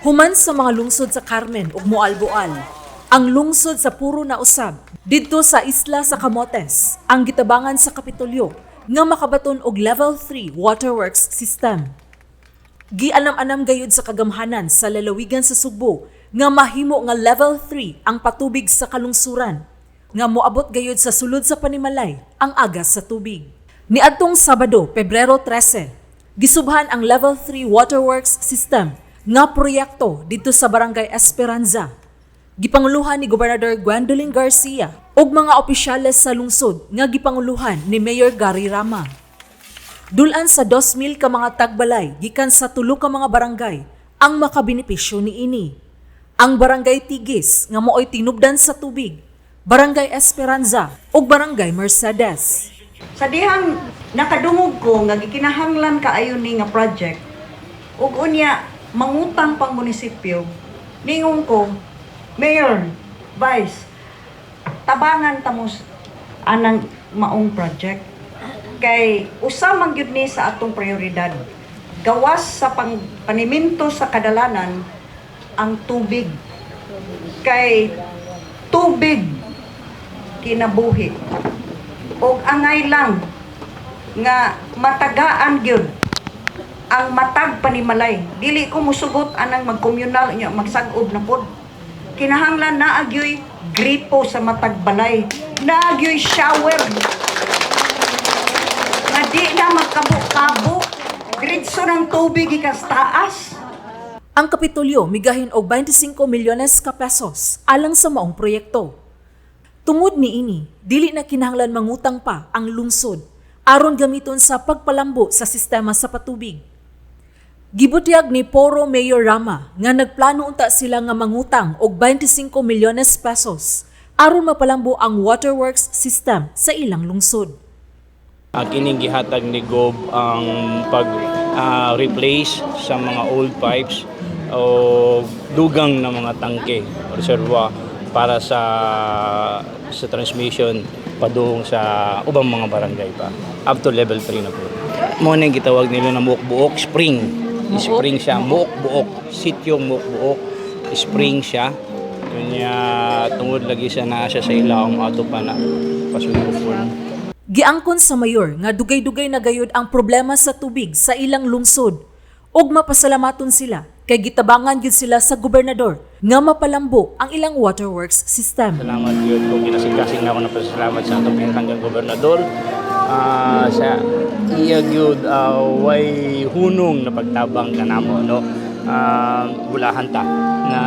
Human sa mga lungsod sa Carmen ug Moalboal, ang lungsod sa Puro na usab didto sa Isla sa Camotes ang gitabangan sa Kapitolyo nga makabaton og level 3 waterworks system. Gianam-anam gayud sa kagamhanan sa lalawigan sa Sugbo nga mahimo nga level 3 ang patubig sa kalungsuran nga moabot gayud sa sulod sa panimalay ang agas sa tubig. Niadtong Sabado, Pebrero 13, gisubhan ang level 3 waterworks system nga proyekto didto sa Barangay Esperanza. Gipanguluhan ni Gobernador Gwendolyn Garcia ug mga opisyales sa lungsod nga gipanguluhan ni Mayor Gary Rama. Dulan sa 2,000 ka mga tagbalay gikan sa tulo ka mga barangay ang makabenepisyo niini. Ang Barangay Tigis nga maoy tinubdan sa tubig, Barangay Esperanza ug Barangay Mercedes. Sa dihang nakadungog ko nga gikinahanglan kaayo ni nga project ug unya mangutang pang munisipyo, ningon ko, "Mayor, Vice, tabangan ta mo anang maong project kay usa man gyud ni sa atong prioridad gawas sa pang paniminto sa kadalanan, ang tubig, kay tubig kinabuhi." Ug angay lang nga matagaan gyud ang matag panimalay. Dili ko musugot anang magkommunal nya magsag-ob na pod. Kinahanglan naa gyoy gripo sa matag balay, naa gyoy shower nga di na magkabo-kabo, diretso ng tubig gikan sa taas. Ang Kapitolyo migahin og 25 milyones ka pesos alang sa maong proyekto. Tungod niini, dili na kinahanglan mangutang pa ang lungsod aron gamiton sa pagpalambo sa sistema sa patubig. Gibutyag ni Poro Mayor Rama nga nagplano unta sila nga mangutang og 25 milyones pesos aron mapalambo ang waterworks system sa ilang lungsod. Kining gihatag ni Gob ang pag replace sa mga old pipes o dugang na mga tangke, reservoir para sa transmission padung sa ubang mga barangay pa up to level 3 na po. Mao nang gitawag nila na Muok-Buok Spring. Spring siya, Muok-Buok, sitio Muok-Buok, spring siya. Kanya tungod lagi siya naa siya sa ilawom, ato pa na pasuyopon. Giangkon sa mayor nga dugay-dugay na gayud ang problema sa tubig sa ilang lungsod ug mapasalamaton sila kay gitabangan gyud sila sa gobernador nga mapalambo ang ilang waterworks system. Salamat yun kung kinasikasing na ako na pasalamat sa atong pinatanggang gobernador sa iya gyud way hunong na pagtabang kanamo, no? Bulahan ta na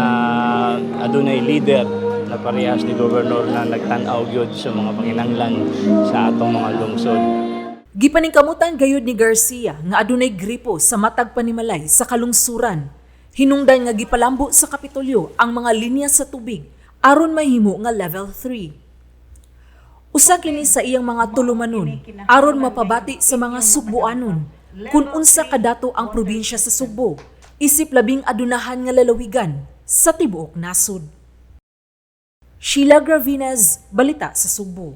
adunay leader na parehas ni gobernador na nagtan-aw gyud sa mga panginanglan sa atong mga lungsod. Gipaningkamutan gayud ni Garcia nga adunay gripo sa matag panimalay sa kalungsuran. Hinungdan nga gipalambo sa Kapitolyo ang mga linya sa tubig aron mahimo nga level 3. Usa kini sa iyang mga tulumanon aron mapabati sa mga Sugbuanon kung unsa kadato ang probinsya sa Sugbo isip labing adunahan nga lalawigan sa tibuok nasod. Sheila Gravinez, Balita sa Sugbo.